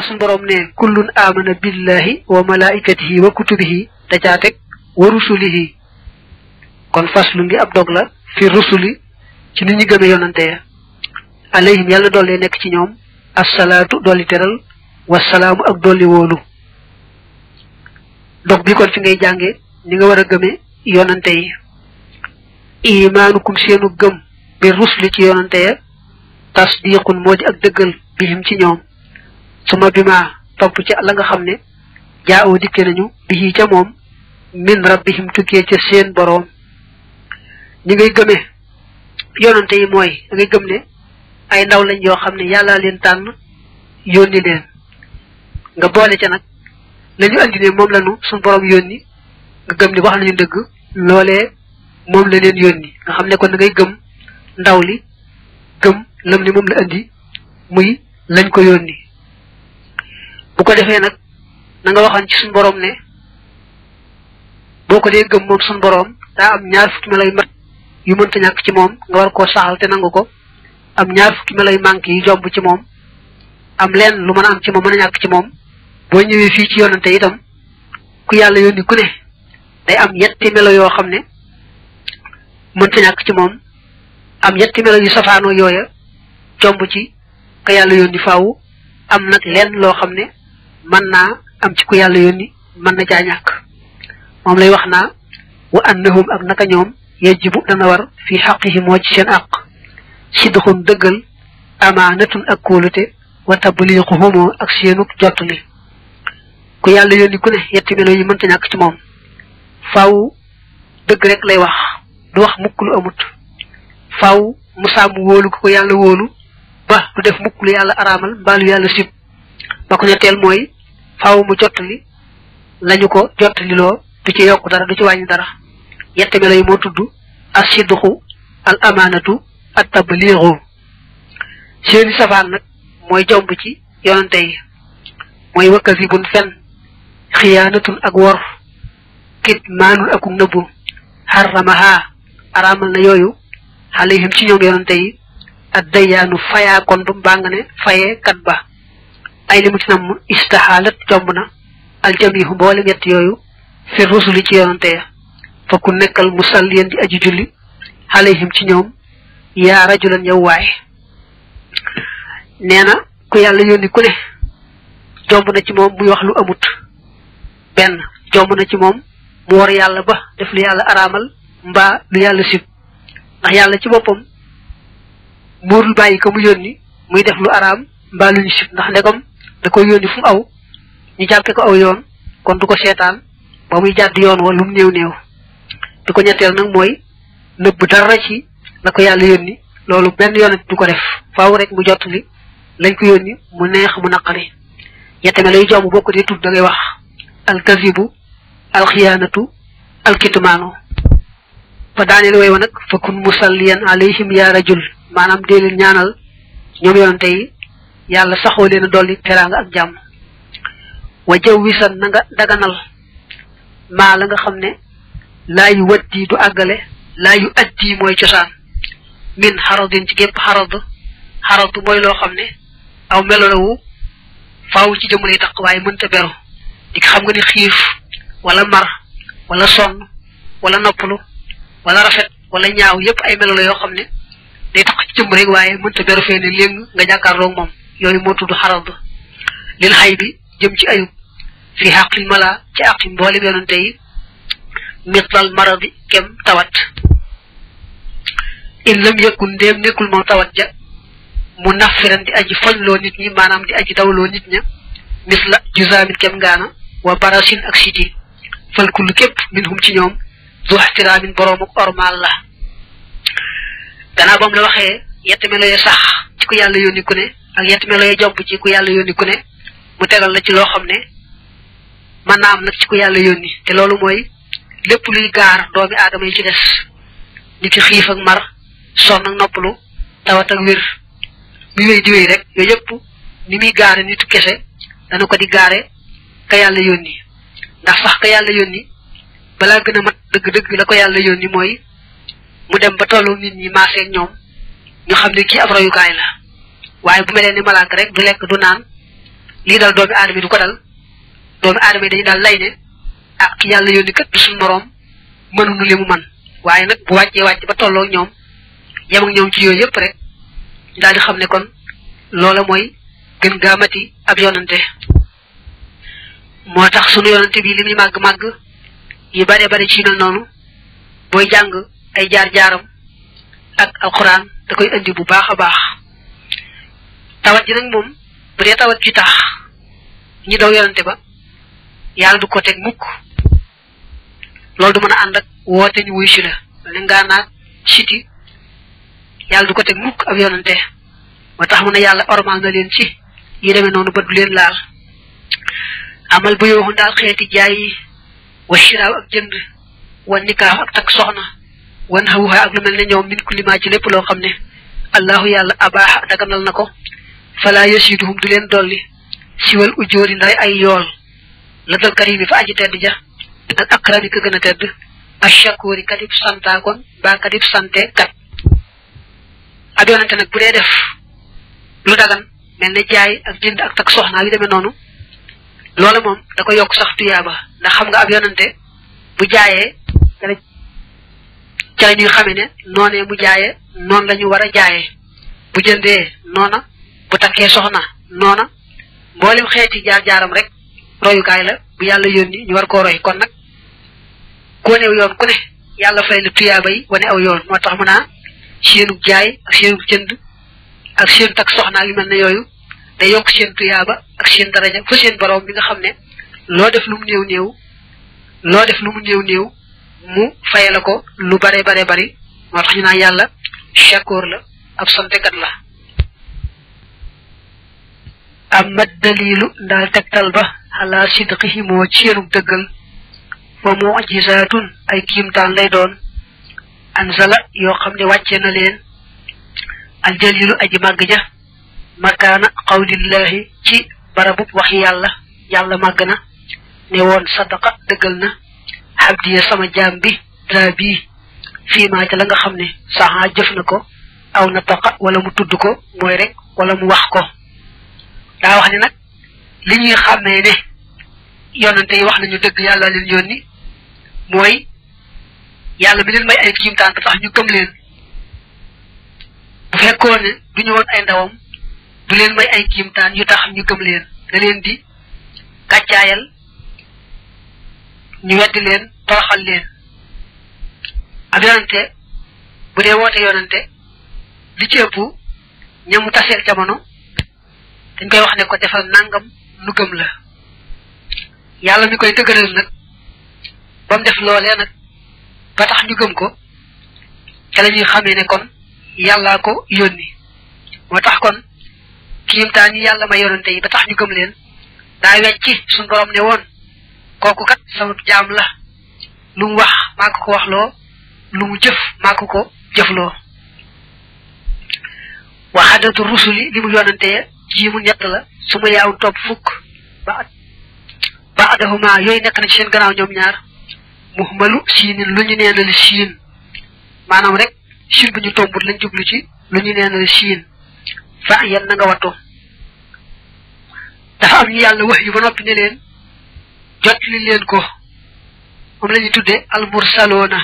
sun borom ne kullun amana billahi wa malaikatihi wa kutubihi da ca tek wa rusulihi kon faslu ngi ab dog la fi rusuli ci nit ñi gëme yonante ya alayhim yalla dolé nek ci ñoom as-salatu doli teral wassalamu ak doli wolu dog bi kon fi ngay jànge ni nga war a gëme yonante yi imaanukum seenu gëm bi rusli ci yonante ya tasdiqun moo di ak dëggal bihim ci ñoom suma bima topp ci la nga xam ne jaa'oo dikke nañu bihi ca moom min rabbihim tukkee ca seen boroom ñi ngay gëme yonante yi mooy da ngay gëm ne ay ndaw lañ yoo xam ne yàlla leen tànn yónni leen nga boole ca nag lañu andi ne moom lañu sun borom yónni nga gëm ni wax nañu dëgg loolee moom la leen yónni nga xam ne kon da ngay gëm ndaw li gëm lam ni moom la andi muy lañ ko yónni bu ko defee nag na nga waxoon ci sun borom ne boo ko dee gëm moom sun borom daa am ñaar fukki melay mat yu mënta ñàkk ci moom nga war koo saxal te nangu ko am ñaar fukki melay manque yu jomb ci moom am leen lu mën a am ci moom mën a ñàkk ci moom boo ñëwee fii ci yonante itam ku yàlla yónni ku ne day am yetti melo yoo xam ne mënta ñàkk ci moom am yetti melo yu safaanoo yooya jomb ci ka yàlla yónni faaw am nag leen loo xam ne mën naa am ci ku yàlla yónni mën na caa ñàkk moom lay wax naa wa annahum ak naka ñoom yajibu dana war fi xaqihi moo ci seen àq sidxun dëggal amaanatun ak kóolute wa tabliquhumoo ak seenuk jottali ku yàlla yónni ku ne yetti melo yi mënta ñàkk ci moom faaw dëgg rek lay wax du wax mukk lu amut faaw mu sàmm wóolu ko yàlla wóolu ba du def mukk lu yàlla araamal mbaa lu yàlla sib ba ko ñetteel mooy faaw mu jottali lañu ko jottali loo du ci yokk dara du ci wàññi dara yetti melo yi moo tudd as-sidqu al amaanatu at tabliigu seeni safaan nag mooy jomb ci yonante yi mooy wakasibun fen xiyaanatun ak wor kitmaanun ak nëbbu xaramaha araamal na yooyu alayhim ci ñoom yonante yi ad dayaanu fayaa kon bu mbaa nga ne fayee kat ba ay li mu ci nam istaxaalat jomb na aljamihu mboole ñett yooyu fi rusuli ci yonante ya fa ku nekkal musalliyan di aji julli alayhim ci ñoom yaa rajulan yow waay nee na ku yàlla yónni ku ne jomb na ci moom muy wax lu amut benn jomb na ci moom mu war yàlla ba def lu yàlla araamal mbaa lu yàlla sib ndax yàlla ci boppam muurul bàyyi ko mu yónni muy def lu araam mbaa lu ñu sib ndax ndegam da koy yónni fu mu aw ñu jàppe ko aw yoon kon du ko seetaan ba muy jàdd yoon wa lu mu néew néew di ko ñetteel nag mooy nëbb dara ci la ko yàlla yónni loolu benn yonent du ko def faaw rek mu jottali lañ ko yónni mu neex mu naqari yettame lay jomb boo ko dee tudd da ngay wax alkazibu alxiyaanatu alkitmaanu fa daaneel way wa nag fa kun musalliyan alayhim ya rajul maanaam dee leen ñaanal ñoom yonante yi yàlla saxoo leen a dolli teraanga ak jàmm wa jaw wisan na nga daganal maa la nga xam ne laa yu waddi du àggale laa yu addi mooy cosaan min xaradin ci gépp xaradu mooy loo xam ne aw melolawu faaw ci jëmm lay taq waaye mënta beru di xam nga ni xiif wala mar wala sonn wala noppalu wala rafet wala ñaaw yépp ay melo la yoo xam ne day taq ci jëmm rek waaye mënta beru fee ne léegi nga jàkkaarloog moom yooyu moo tudd xarad lil xay bi jëm ci ayub fi xaqil mala ci aqi mboolem yonante yi mitlal maradi kem tawat in lam yakun ndéem nekkul moom tawat ja mu nafiran di aji foñloo nit ñi maanaam di aji dawloo nit ña misla jusaamin kem ngaana wa barasin ak siti fal kullu képp minhum ci ñoom du ixtiraamin boroomu ormal la gannaaw bam la waxee yett melo ya sax ci ku yàlla yónni ku ne ak yett melo ya jomb ci ku yàlla yónni ku ne mu tegal la ci loo xam ne mën naa am nag ci ku yàlla yónni te loolu mooy lépp luy gaar doomi aadama yi ci des nit ki xiif ak mar sonn ak noppalu tawat ak wér muy wéy di wéy rek yooyu yëpp ni muy gaare nitu kese dana ko di gaare ka yàlla yónni ndax sax ka yàlla yónni balaa gën a mat dëgg-dëgg la ko yàlla yónni mooy mu dem ba tollu nit ñi maaseeg ñoom ñu xam ne kii ab royukaay la waaye bu melee ni malaaka rek du lekk du naan lii dal doomi aadama du ko dal doomi aadama yi dañu daal lay ne ah ki yàlla yónni kat du suñu moroom mënuñu li mu man waaye nag bu wàcc ba tolloo ñoom yem ak ñoom ci yooyu yëpp rek daal di xam ne kon loola mooy gën gaa mati ab yonante moo tax sunu yonante bi li muy màgg-màgg yi bare ci mel noonu booy jàng ay jaar-jaaram ak alxuraan da koy indi bu baax a baax tawat ji nag moom bu dee tawat ji tax ñi daw yonante ba yàlla du ko teg mukk loolu du mën a ànd ak woote ñu wuy si la li ngaa naag siti yàlla du ko teg mukk ab yonante moo tax mu ne yàlla ormal na leen ci yi demee noonu ba du leen laal amal bu yooxu daal xeeti jaay yi wa shiraaw ak jënd wa nikaax ak takk soxna wan xawuxa ak lu mel ne ñoom min kulima ci lépp loo xam ne allahu yàlla abaaxa daganal na ko fala yasiduhum du leen dolli siwal ujóori nday ay yool la dal karimi fa aji tedd ja ak akrami ka gën a tedd ashakuri kadib santa kon ba kadib sante kat ab yonante nag bu dee def lu dagan mel ne jaay ak jënd ak takk soxna yu demee noonu loola moom da ko yokk sax tuyaaba ndax xam nga ab yonante bu jaayee ca la ñuy xamee ne noonee mu jaayee noonu la ñu war a jaayee bu jëndee noona bu takkee soxna noona mboolem xeeti jaar-jaaram rek royukaay la bu yàlla yónni ñu war koo roy kon nag ku wanew yoon ku ne yàlla fay la tuyaaba yi wane aw yoon moo tax mu naa seenu jaay ak seenu jënd ak seen takk soxna yu mel ne yooyu day yokk seen tuyaaba ak seen daraja fa seen borom bi nga xam ne loo def lu mu néew néew mu faye la ko lu bare bari moo tax ñu naan yàlla shakoor la ab santekat la amma dalilu ndaal tegtal ba ala sidqihi moo ci seenu dëggal wa mu'jizatun ay kiimtaan lay doon anzala yoo xam ne wàcce na leen aljalilu aji màgg ja makaana qawlillahi ci barabub wax yàlla màgg na ne woon sadaqa dëggal na xabdiya sama jaam bi daa bii fii maa ca la nga xam ne saxaa jëf na ko aw na taqa wala mu tudd ko mooy rek wala mu wax ko daa wax ne nag li ñuy xàmmee ne yonante yi wax nañu dëgg yàlla leen yónni mooy yàlla mi leen may ay kiimtaan ba tax ñu gëm leen bu fekkoon ne du ñu woon ay ndawam du leen may ay kiimtaan yu tax ñu gëm leen da leen di gàccaayal ñu weddi leen toroxal leen ab yonante bu dee woote yonante li ci ëpp ñamu taseel jamono dañ koy wax ne ko defal nangam nu gëm la yàlla mi koy dëgëral nag ba mu def loolee nag ba tax ñu gëm ko ca la ñuy xamee ne kon yàllaa ko yónni moo tax kon kiimtaan yi yàlla may yonante yi ba tax ñu gëm leen daa wecci suñu borom ne woon kooku kat sama jaam la lu mu wax maa ko waxloo lu mu jëf maa ko jëfloo waxadatu rusuli li mu yonante ji mu ñett la su ma yaaw topp fukk ba adahuma yooyu nekk na ci seen gannaaw ñoom ñaar muhmalu siinin lu ñu neenal siin maanaam rek siin bu ñu tombut lañ jublu ci lu ñu neenal siin fa yan na nga wattu dafa am ñu yàlla wax yu ba noppi ne leen jot li leen ko moom la ñuy tuddee almursaloona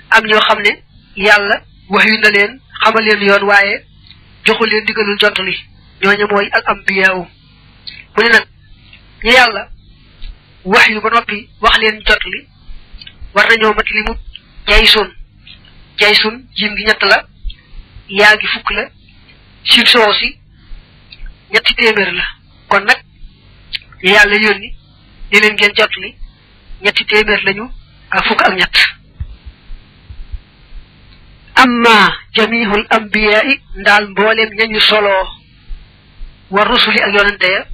am ñoo xam ne yàlla wax yu na leen xamal leen yoon waaye joxu leen digalul jottali ñooñu mooy al ambiyaawu mu ne nag ñu yàlla wax yu ba noppi wax leen jottali war nañoo mat li mu jaysun jiim gi ñett la yaa gi fukk la siin soow si ñetti téeméer la kon nag ñu yàlla yónni ni leen ngeen jottali ñetti téeméer lañu ak fukk ak ñett amma jamihul ambiyaa'i ndaal mbooleem ñañu soloo war rusuli ak yonante ya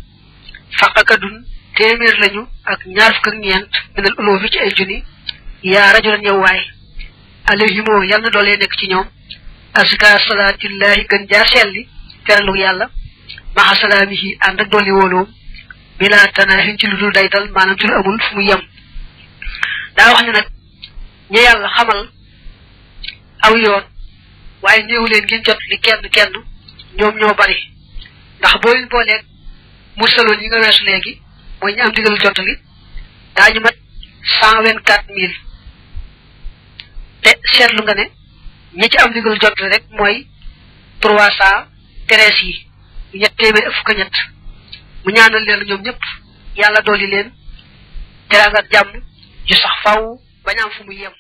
faqakadun téeméer lañu ak ñaar fukk ak ñeent minal uloofi ci ay junni yaa rajulan yow waay alayhimoo yal na doolee nekk ci ñoom aska salaatillahi gën jaa selli teralu yàlla maxa salaamihi ànd ak dooli wóoloom bila tanaahin ci lu dul daytal maanaam ci lu amul fu mu yem daa wax ne nag ñu yàlla xamal aw yoon waaye néew leen ngeen jot li kenn ñoom ñoo bari ndax boo leen booleeg mursaloon yi nga weesu léegi mooy ñu am digal jottali daañu mat 124 000 te seetlu nga ne ñi ci am digal jottali rek mooy 313 yi ñett téeméer fukk ñett mu ñaanal leen ñoom ñëpp yàlla dolli leen teraanga ak jàmm ju sax faw bañ am fu mu yem